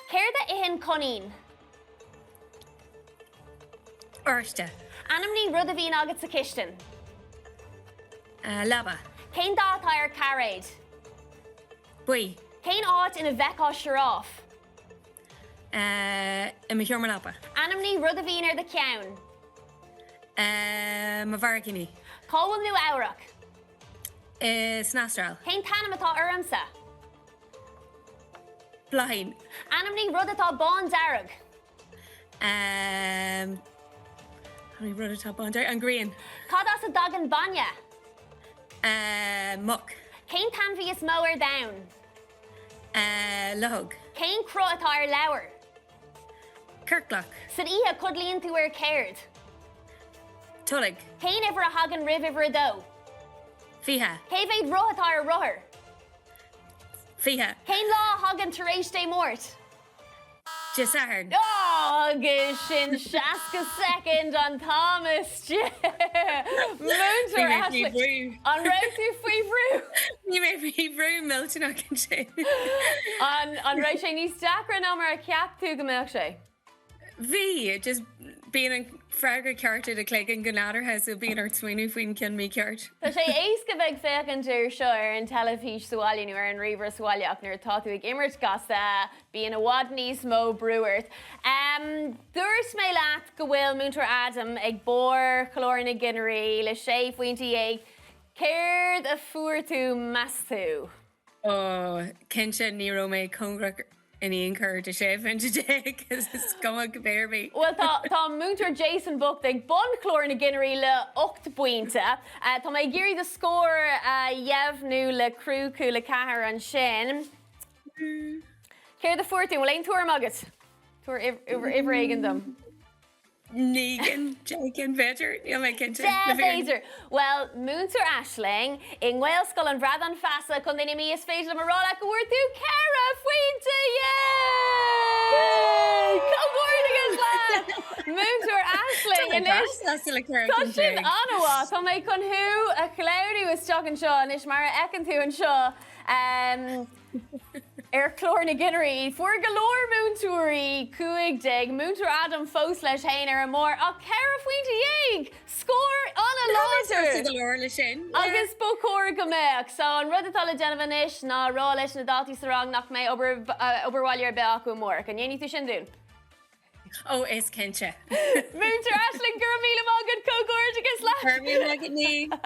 Céard a itheann coinín? Oráiste. Ainmnigh rud a bhíonn agat sa chistin. Leaba. Cén dath atá ar cairéad? Buí. Cén áit ina bhfeicfeá sioráf? I mo sheomra leapa. Ainmnigh rud a bhíonn ar do cheann. Mo bharraicíní. Cá bhfuil Nua Eabhrac? San Astráil. Cén t-ainm atá ormsa? Bláithín. Ainmnigh rud atá bándearg. Ainmnigh rud atá bándearg. An ghrian. Cad as a dtagann bainne? Muc. Cén t-ainmhí is mó ar domhan? Luchóg. Cén cruth atá ar leabhar? Ciorclach. San oíche, codlaíonn tú ar céard? Tolg. Cén uimhir a thagann roimh uimhir a dó? 20. Cé mhéad roth atá ar rothar? 20. Cén lá a thagann tar éis Dé Máirt? Dé Sathairn. Agus sin 60 soicind an t-am istigh. Múinteoir Bhí mé faoi bhrú. An raibh tú faoi bhrú? Bhí mé faoi bhrú millteanach ansin. An raibh sé níos deacra ná mar a cheap tú go mbeadh sé? Bhí, just bíonn an freagra ceart i do chloigeann go nádúrtha so bíonn ort smaoineamh faoin ceann mícheart. Tá sé éasca bheith ag féachaint air seo ar an teilifís sa bhaile nó ar an ríomhaire sa bhaile ach nuair atá tú ag imirt Gasta bíonn i bhfad níos mó brú ort. Dúirt mé leat go bhfuil Múinteoir Adam ag barr chlár na gcinnirí le sé phointe dhéag. Céard a fuair tú meas tú? Ó, cinnte ní raibh mé cóngarach in aon chor do 16 phointe, is cuma cibé ar bith. Bhuel, tá, tá Múinteoir Jason bocht ag bun chlár na gcinnirí le 8 bpointe. Tá mé ag iarraidh do scór a dheimhniú le Criú Cúla 4 ansin. Céard a fuair tú? An bhfuil aon tuairim agat? Tabhair uimhir éigin dom. 9 gcinn, 10 gcinn b'fhéidir, níl mé cinnte. 10 b'fhéidir. Bhuel, Múinteoir Aisling, i nGaelscoil an Bhradáin Feasa, Contae na Mí, is féidir liom a rá leat go bhfuair tú 14 phointe! Comhghairdeas leat! Múinteoir Aisling, anois, tá sin an-mhaith. Tá mé chun thú a shloghnú isteach anseo anois, mar a fheiceann tú anseo. Ar chlár na gcinnirí, fuair go leor múinteoirí 15, Múinteoir Adam fós leis féin ar an mbarr ach 14 phointe! Scór an-láidir! go leor leis sin. Agus ba chóir go mbeadh. So an rud atá le déanamh anois ná rá leis na daltaí sa rang nach mbeidh obair obair bhaile ar bith acu amárach. An ndéanfaidh tú sin dúinn? Ó, is cinnte. Múinteoir Aisling, go raibh míle maith agat, comhghairdeas leat! Go raibh míle maith agat, Niamh.